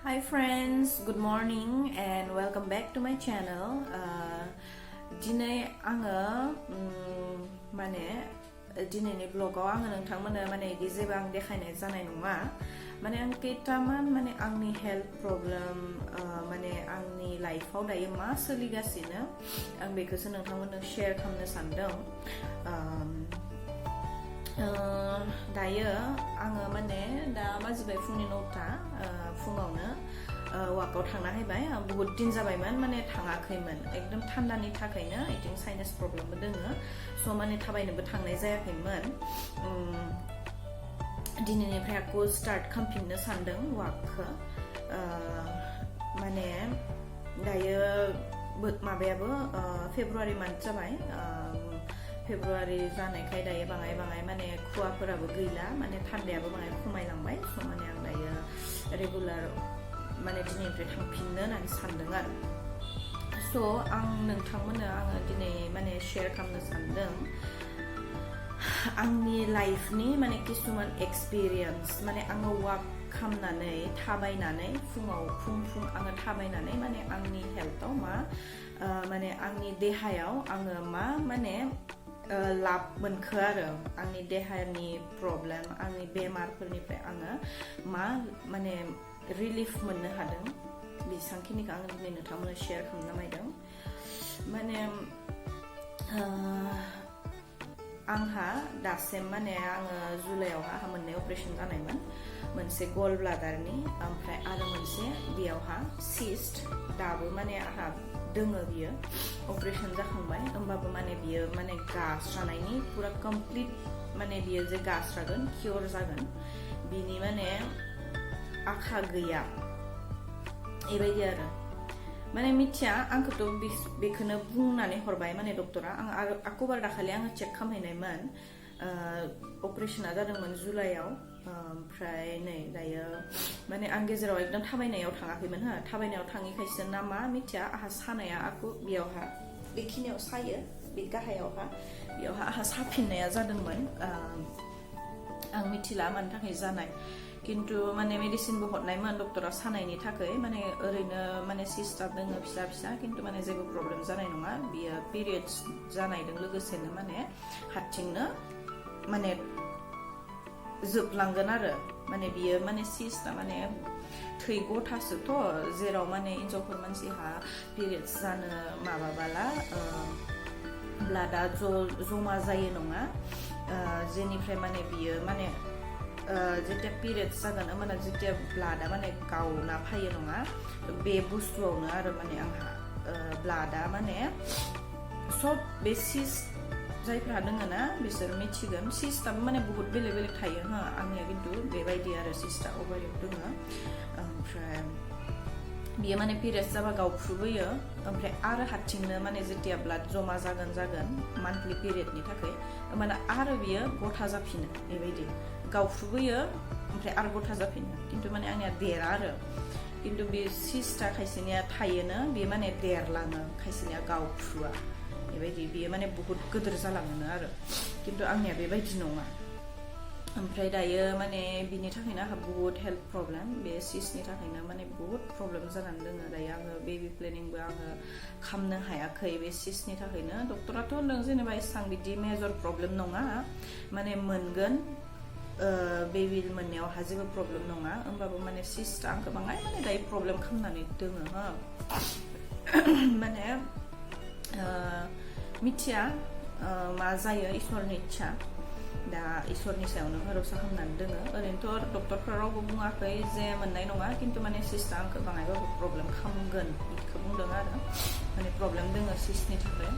Hi friends, good morning and welcome back to my channel. Dinay आङो माने दिनैनि ब्लगाव आङो नोंथांमोननो माने इदि जेबो आं देखायनाय जानाय नङा माने आं केटामान माने आंनि हेल्थ प्रब्लेम माने आंनि लाइफआव दायो मा सोलिगासिनो आं बेखौसो नोंथांमोननो शेयार खालामनो सानदों दायो आङो माने दा बाजिबाय फुंनि 9टा फुङावनो वाकआव थांना हायबाय बहुत दिन जाबायमोन माने थाङाखैमोन एकदम थान्दानि थाखायनो इथिं साइनास प्रब्लेमबो दोङो स माने थाबायनोबो थांनाय जायाखैमोन दिनैनिफ्राय आंखौ स्टार्ट खालामफिननो सानदों वाकखौ माने दायो माबायाबो फेब्रुवारि मान्थ जाबाय फेब्रुवारि जानायखाय दायो बाङाय माने खुवाफोराबो गैला माने थान्दायाबो बाङाय खमायलांबाय स माने आं दायो रेगुलार माने दिनैनिफ्राय थांफिननो होननानै सानदों आरो स आं नोंथांमोननो आङो दिनै माने शेयार खालामनो सानदों आंनि लाइफनि माने किसुमान एक्सपिरियेन्स माने आङो वाक खालामनानै थाबायनानै फुङाव फुं आङो थाबायनानै माने आंनि हेल्थआव मा माने आंनि देहायाव आङो मा माने लाब मोनखो आरो आंनि देहानि प्रब्लेम आंनि बेमारफोरनिफ्राय आङो मा माने रिलिफ मोननो हादों बेसांखिनिखौ आं दिनै नोंथांमोननो शेयार खालामनो नायदों माने आंहा दासिम माने आङो जुलाइआवहा मोननै अपारेशन जानायमोन मोनसे गल ब्लाडारनि ओमफ्राय आरो मोनसे बेयावहा सिस्ट दाबो माने आंहा दोङो बियो अपारेशन जाखांबाय होमबाबो माने बियो माने गास्रानायनि पुरा कमप्लिट माने बियो जे गास्रागोन कियर जागोन बिनि माने आखा गैया एबायदि आरो माने मिथिया आंखौथ' बेखौनो बुंनानै हरबाय माने डक्टरा आं आरो आखौबार दाखालि आङो चेक खालामहैनायमोन अपारेशना जादोंमोन जुलाइआव ओमफ्राय नै दायो माने आं गेजेराव एकदम थाबायनायाव थाङाखैमोन हो थाबायनायाव थाङिखायसो ना मा मिथिया आहा सानाया आखौ बेयावहा बेखिनियाव सायो बे गाहायावहा बेयावहा आहा साफिननाया जादोंमोन आं मिथिला मानि थाखाय जानाय किन्तु माने मेडिसिनबो हरनायमोन डक्टरा सानायनि थाखाय माने ओरैनो माने सिस्टार दोङो फिसा किन्तु माने जेबो प्रब्लेम जानाय नङा बियो पिरियड्स जानायजों लोगोसेनो माने हारसिंनो माने जोबलांगोन आरो माने बियो माने सिस्टा माने थै गथासोथ' जेराव माने हिनजावफोर मानसिहा पिरियड्स जानो माबाबाला ब्लाडा जमा जायो नङा जेनिफ्राय माने बियो माने जेतिया पिरियड्स जागोन होमबाना जेतिया ब्लाडा माने गावना फैयो नङा बे बुस्थुआवनो आरो माने आंहा ब्लाडा माने सब बे सिस्ट जायफ्रा दोङो ना बिसोर मिथिगोन सिस्टाबो माने बहुत बेलेग थायो हो आंनिया किन्तु बेबायदि आरो सिस्टा ओभारियाव दोङो ओमफ्राय बियो माने पिरियड्स जाबा गावख्रुबोयो ओमफ्राय आरो हारसिंनो माने जेतिया ब्लाड जमा जागोन मान्थलि पिरियडनि थाखाय होमबाना आरो बियो गथा जाफिनो बेबायदि गावख्रुबोयो ओमफ्राय आरो गथा जाफिनो किन्तु माने आंनिया देरा आरो किन्तु बे सिस्टा खायसेनिया थायोनो बे माने देरलाङो खायसेनिया गावख्रुवा बेबायदि बियो माने बहुत गिदिर जालाङो आरो किन्तु आंनिया बेबायदि नङा ओमफ्राय दायो माने बिनि थाखायनो आंहा बहुत हेल्थ प्रब्लेम बे सिस्टनि थाखायनो माने बहुत प्रब्लेम जानानै दोङो दायो आङो बेबि प्लेनिंबो आङो खालामनो हायाखै बे सिस्टनि थाखायनो डक्टराथ' होनदों जेनेबा एसां बिदि मेजर प्रब्लेम नङा माने मोनगोन बेबि मोननायावहा जेबो प्रब्लेम नङा होमबाबो माने सिस्टा आंखौ बाङाय माने दायो प्रब्लेम खालामनानै दोङो हो माने मिथिया मा जायो इसोरनि इच्छा दा इसोरनि सायावनो भरोसा खालामनानै दोङो ओरैनोथ' डक्टरफोरा रावबो बुङाखै जे मोननाय नङा किन्तु माने सिस्टा आंखौ बाङायबाबो प्रब्लेम खालामगोन बेखौ बुंदों आरो माने प्रब्लेम दोङो सिस्टनि थाखाय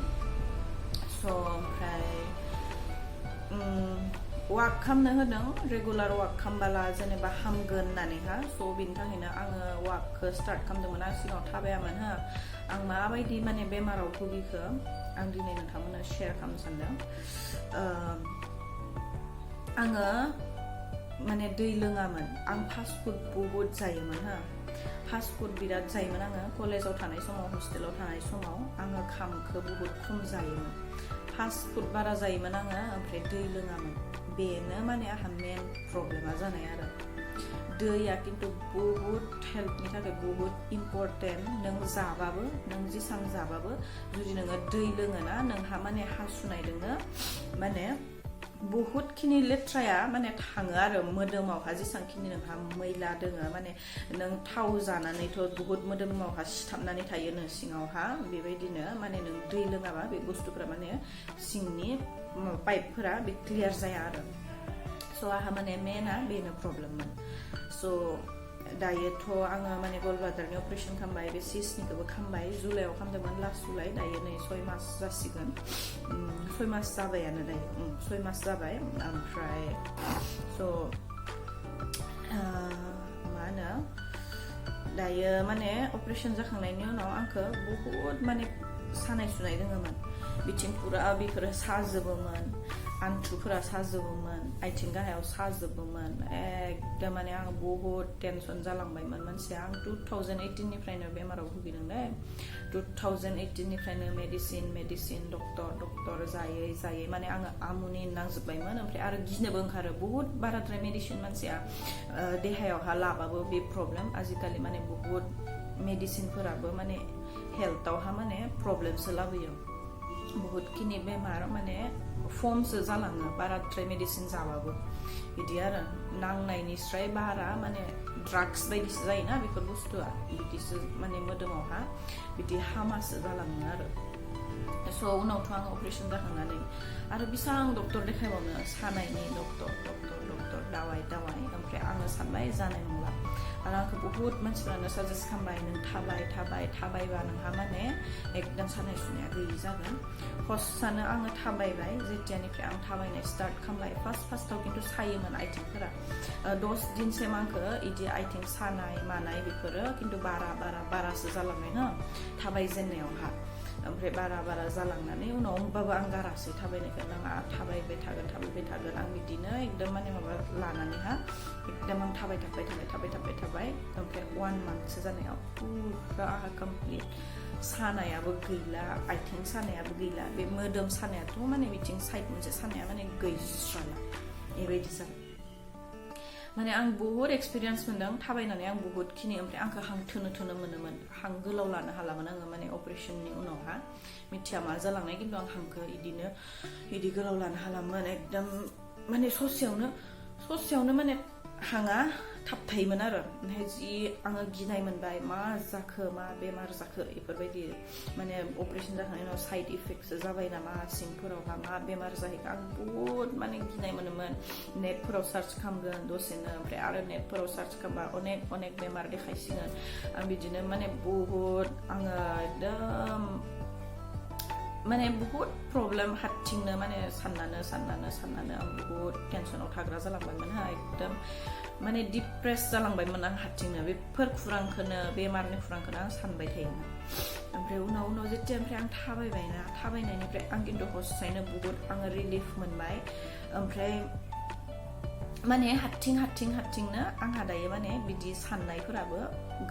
स ओमफ्राय वाक खालामनो होदों रेगुलार वाक खालामबाला जेनेबा हामगोन होननानैहा स बिनि थाखायनो आङो वाकखौ स्टार्ट खालामदोंमोन आं सिगाङाव थाबायामोन हो आं माबायदि माने बेमाराव भुगिखो आं दिनै नोंथांमोननो शेयार खालामनो सानदों आङो माने दै लोङामोन आं फास्ट फुड बहुत जायोमोन हो फास्ट फुड बिराद जायोमोन आङो कलेजाव थानाय समाव हस्टेलाव थानाय समाव आङो खामखौ बहुत खम जायोमोन फास्ट फुड बारा जायोमोन आङो ओमफ्राय दै लोङामोन बेनो माने आंहा मेन प्रब्लेमा जानाय आरो दैया किन्तु बहुत हेल्थनि थाखाय बहुत इम्पर्टेन्ट नों जाबाबो नों जेसां जाबाबो जुदि नोङो दै लोङोना नोंहा माने हासुनाय दोङो माने बहुत खिनि लेथ्राया माने थाङो आरो मोदोमावहा जेसांखिनि नोंहा मैला दोङो माने नों थाव जानानैथ' बहुत मोदोमावहा सिथाबनानै थायो नो सिङावहा बेबायदिनो माने नों दै लोङाबा बे बुस्थुफोरा माने सिंनि पाइपफोरा बे क्लियार जाया आरो स' आहा माने मेना बेनो प्रब्लेममोन स' दायोथ' आङो माने गल ब्लाडारनि अपारेशन खालामबाय बे सिस्टनिखौबो खालामबाय जुलाइआव खालामदोंमोन लास्ट जुलाइ दायो नै 6 मास जासिगोन 6 मास जाबायानो दायो 6 मास जाबाय ओमफ्राय स' मा होनो दायो माने अपारेशन जाखांनायनि उनाव आंखो बहुत माने सानाय सुनाय दोङोमोन बिथिं पुरा बेफोरो साजोबोमोन आन्थुफोरा साजोबोमोन आथिं गाहायाव साजोबोमोन एकदम माने आं बहुत टेनसन जालांबायमोन मानसिया आं 2018 निफ्रायनो बेमाराव भुगिदों दे 2018 निफ्रायनो मेडिसिन डक्टर जायै माने आङो आमुनि नांजोबबायमोन ओमफ्राय आरो गिनोबो ओंखारो बहुत बाराद्राय मेडिसिन मानसिया देहायावहा लाबाबो बे प्रब्लेम आजिखालि माने बहुत मेडिसिनफोराबो माने हेल्थआवहा माने प्रब्लेमसो लाबोयो बहुत खिनि बेमार माने फर्मसो जालाङो बाराद्राय मेडिसिन जाबाबो बिदि आरो नांनायनिस्राय बारा माने ड्राग्स बायदिसो जायोना बेफोर बुस्थुआ बिदिसो माने मोदोमावहा बिदि हामासो जालाङो आरो स' उनावथ' आं अपारेशन जाखांनानै आरो बेसेबां डक्टर देखायबावनो सानायनि डक्टर दावाइ ओमफ्राय आङो सानबाय जानाय नंला आरो आंखौ बहुत मानसिफोरानो साजेस्ट खालामबाय नों थाबायबा नोंहा माने एकदम सानाय सुनाया गैयि जागोन फार्स्टआनो आङो थाबायबाय जेथियानिफ्राय आं थाबायनाय स्टार्ट खालामबाय फार्स्टआव खिन्थु सायोमोन आथिंफोरा 10 दिनसिम आंखो इदि आथिं सानाय मानाय बेफोरो खिन्थु बारासो जालांबाय ना थाबायजेननायावहा ओमफ्राय बारा जालांनानै उनाव होमबाबो आं गारासै थाबायनायखौ नाङा थाबायबाय थागोन आं बिदिनो एकदम माने माबा लानानैहा एकदम आं थाबाय ओमफ्राय 1 मान्थसो जानायाव पुरा आहा कमप्लिट सानायाबो गैला आथिं सानायाबो गैला बे मोदोम सानायाथ' माने बिथिं साइड मोनसे सानाया माने गैस्राला बेबायदि जाबाय माने आं बहुत एक्सपिरियेन्स मोनदों थाबायनानै आं बहुत खिनि ओमफ्राय आंखौ हां थोनो मोनोमोन हां गोलाव लानो हालामोन आङो माने अपारेशननि उनावहा मिथिया मा जालांनाय खिन्थु आं हांखो इदि गोलाव लानो हालामोन एकदम माने ससेयावनो माने हाङा थाबथायोमोन आरो ओमफ्राय जि आङो गिनाय मोनबाय मा जाखो मा बेमार जाखो बेफोरबायदि माने अपारेशन जाखांनायनि उनाव साइड इफेक्टसो जाबाय नामा सिंफोरावहा मा बेमार जाहैखो आं बहुत माने गिनाय मोनोमोन नेटफोराव सार्च खालामगोन दसेनो ओमफ्राय आरो नेटफोराव सार्च खालामबा अनेक बेमार देखायसिगोन आं बिदिनो माने बहुत आङो एकदम माने बहुत प्रब्लेम हारसिंनो माने साननानो आं बहुत टेनसनाव थाग्रा जालांबायमोन एकदम माने डिप्रेस जालांबायमोन आं हारसिंनो बेफोर खुरांखौनो बेमारनि खुरांखौनो आं सानबाय थायोमोन ओमफ्राय उनाव जेथिया ओमफ्राय आं थाबायबायना थाबायनायनिफ्राय आं खिन्थु हसायनो बहुत आङो रिलिफ मोनबाय ओमफ्राय माने हारसिंनो आंहा दायो माने बिदि साननायफोराबो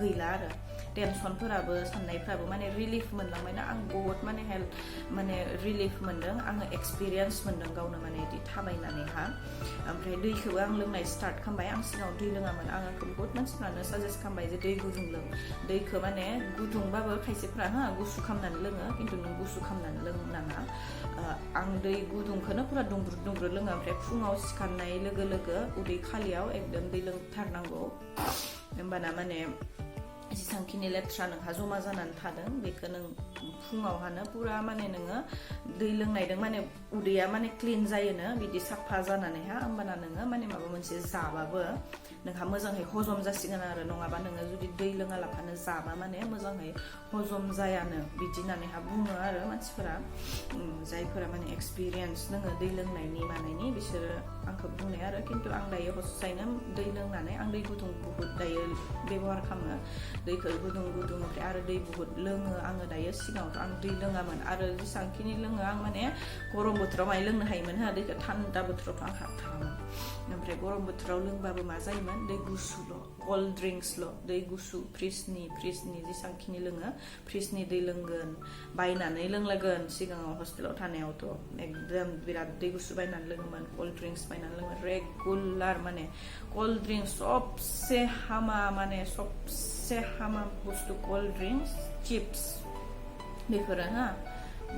गैला आरो टेनसनफोराबो साननायफोराबो माने रिलिफ मोनलांबायना आं बहुत माने हेल्थ माने रिलिफ मोनदों आङो एक्सपिरियेन्स मोनदों गावनो माने बिदि थाबायनानैहा ओमफ्राय दैखौबो आं लोंनाय स्टार्ट खालामबाय आं सिगाङाव दै लोङामोन आंखौ बहुत मानसिफ्रानो साजेस्ट खालामबाय जे दै गुदुं लों दैखौ माने गुदुंबाबो खायसेफ्रा गुसु खालामनानै लोङो खिन्थु नों गुसु खालामनानै लोंनाङा आं दै गुदुंखौनो पुरा दुंब्रुद लोङो ओमफ्राय फुङाव सिखारनाय लोगो उदै खालियाव एकदम दै लोंथारनांगौ होमबाना माने जेसांखिनि लेथ्रा नोंहा जमा जानानै थादों बेखौ नों फुङावहानो पुरा माने नोङो दै लोंनायदों माने उदैया माने क्लिन जायोनो बिदि साफा जानानैहा होमबाना नोङो माने माबा मोनसे जाबाबो नोंहा मोजाङै हजम जासिगोन आरो नङाबा नोङो जुदि दै लोङालाफानो जाबा माने मोजाङै हजम जायानो बिदि होननानैहा बुङो आरो मानसिफोरा जायफोरा माने एक्सपिरियेन्स दोङो दै लोंनायनि मानायनि बिसोरो आंखौ बुंनाय आरो खिन्थु आं दायो हसायनो दै लोंनानै आं दै गुदुं बुहुत दायो बेबहार खालामो दैखौ गुदुं ओमफ्राय आरो दै बुहुत लोङो आङो दायो सिगाङावथ' आं दै लोङामोन आरो जेसांखिनि लोङो आं माने गरम बोथोराव माय लोंनो हायोमोन दैखौ थान्दा बोथोरावथ' आं हाथारामोन ओमफ्राय गरम बोथोराव लोंबाबो मा जायोमोन दै गुसुल' cold drinks lo दै गुसु फ्रिजनि जेसांखिनि लोङो फ्रिजनि दै लोंगोन बायनानै लोंलागोन सिगाङाव हस्टेलाव थानायावथ' एकदम बिराद दै गुसु बायनानै लोङोमोन cold drinks बायनानै लोङो रेगुलार माने cold drinks सबसे हामा बुस्थु cold drinks chips बेफोरो हा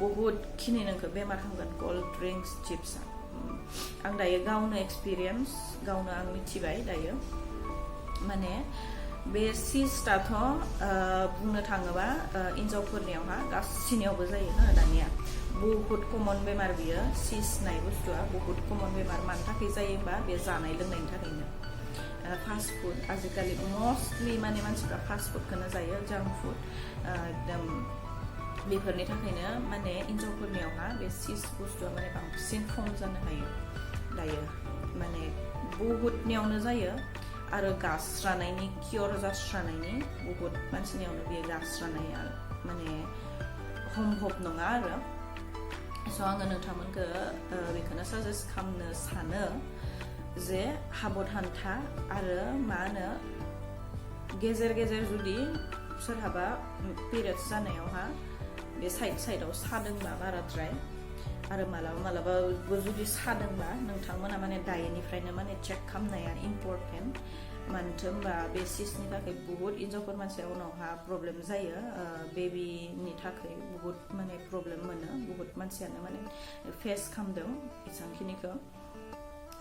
बहुत खिनि नोंखौ बेमार खालामगोन cold drinks chips आं दायो गावनो एक्सपिरियेन्स गावनो आं मिथिबाय दायो माने बे सिस्टआथ' बुंनो थाङोबा हिनजावफोरनियावहा गासिनियावबो जायो ना दानिया बहुत कमन बेमार बियो सिस्ट नाय बुस्थुआ बहुत कमन बेमार मानि थाखाय जायोबा बे जानाय लोंनायनि थाखायनो फास्ट फुड आजिखालि मस्टलि माने मानसिफ्रा फास्ट फुडखौनो जायो जांक फुड एकदम बेफोरनि थाखायनो माने हिनजावफोरनियावहा बे सिस्ट बुस्थुआ माने बांसिन खम जानो हायो दायो माने बहुतनियावनो जायो आरो गास्रानायनि कियर जास्रानायनि बहुत मानसिनियावनो बे गास्रानाया माने हमहब नङा आरो स' आङो नोंथांमोनखौ बेखौनो साजेस्ट खालामनो सानो जे हाबधान था आरो मा होनो गेजेर गेजेर जुदि सोरहाबा पिरियड्स जानायावहा बे साइडआव सादोंबा बाराद्राय आरो मालाबा जुदि सादोंबा नोंथांमोना माने दायोनिफ्रायनो माने चेक खालामनाया इम्परटेन्ट मानोथो होनबा बे सिस्टनि थाखाय बहुत हिनजावफोर मानसिया उनावहा प्रब्लेम जायो बेबिनि थाखाय बहुत माने प्रब्लेम मोनो बहुत मानसियानो माने फेस खालामदों एसांखिनिखौ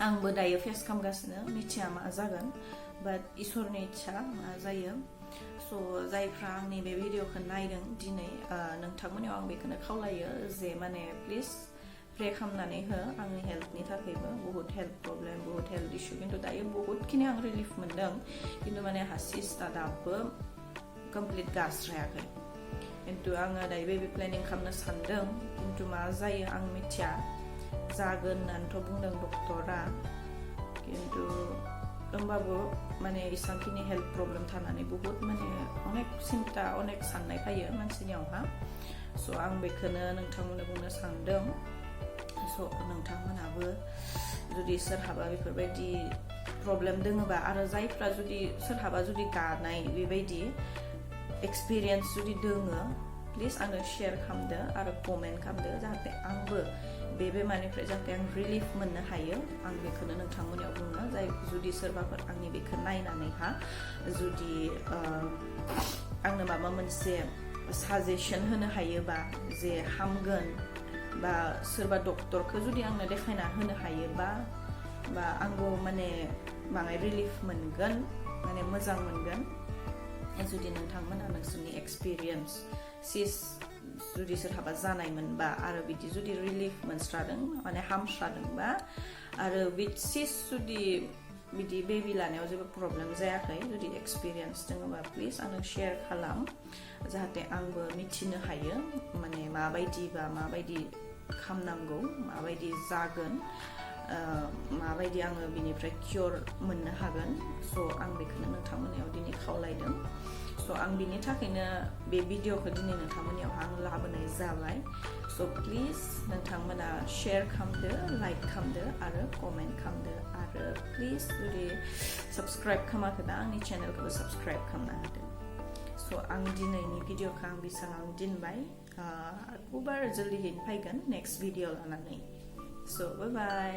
आंबो दायो फेस खालामगासिनो मिथिया मा जागोन बाट इसोरनि इच्छा मा जायो स' जायफ्रा आंनि बे भिडिअखौ नायदों दिनै नोंथांमोननियाव आं बेखौनो खावलायो जे माने प्लिज प्रे खालामनानै हो आंनि हेल्थनि थाखायबो बहुत हेल्थ प्रब्लेम बहुत हेल्थ इशु खिन्थु दायो बहुतखिनि आं रिलिफ मोनदों खिन्थु माने सिस्टआ दाबो कमप्लिट गास्रायाखै खिन्थु आङो दायो बेबि प्लेनिं खालामनो सानदों खिन्थु मा जायो आं मिथिया जागोन होननानैथ' बुंदों डक्टरा खिन्थु होमबाबो माने इसांखिनि हेल्थ प्रब्लेम थानानै बहुत माने अनेक सिन्ता अनेक साननाय फैयो मानसिनियावहा स' आं बेखौनो नोंथांमोननो बुंनो सानदों स' नोंथांमोनाबो जुदि सोरहाबा बेफोरबायदि प्रब्लेम दोङोबा आरो जायफ्रा जुदि सोरहाबा जुदि गानाय बेबायदि एक्सपिरियेन्स जुदि दोङो प्लिज आंनो शेयार खालामदो आरो कमेन्ट खालामदो जाहाथे आंबो बे बेमारनिफ्राय जाहाथे आं रिलिफ मोननो हायो आं बेखौनो नोंथांमोननियाव बुङो जाय जुदि सोरबाफोर आंनि बेखौ नायनानैहा जुदि आंनो माबा मोनसे साजेसन होनो हायोबा जे हामगोन बा सोरबा डक्टरखौ जुदि आंनो देखायना होनो हायोबा बा आंबो माने बाङाय रिलिफ मोनगोन माने मोजां मोनगोन जुदि नोंथांमोना नोंसोरनि एक्सपिरियेन्स जुदि सोरहाबा जानायमोनबा आरो बिदि जुदि रिलिफ मोनस्रादों माने हामस्रादोंबा आरो विथ सिस्ट जुदि बिदि बेबि लानायाव जेबो प्रब्लेम जायाखै जुदि एक्सपिरियेन्स दङबा प्लिज आंनो शेयार खालाम जाहाथे आंबो मिथिनो हायो माने माबायदि खालामनांगौ माबायदि जागोन माबायदि आङो बिनिफ्राय कियर मोननो हागोन स' आं बेखौनो नोंथांमोननियाव दिनै खावलायदों स' आं बिनि थाखायनो बे भिडिअखौ दिनै नोंथांमोननियाव आं लाबोनाय जाबाय स' प्लिज नोंथांमोना शेयार खालामदो लाइक खालामदो आरो कमेन्ट खालामदो आरो प्लिज जुदि साबस्क्राइब खालामाखैबा आंनि चेनेलखौबो साबस्क्राइब खालामना होदो स' आं दिनैनि भिडिअखौ आं बेसाङावनो दोनबाय आरोबाव जल्दियैनो फैगोन नेक्स्ट भिडिअ लानानै स' बाय बाय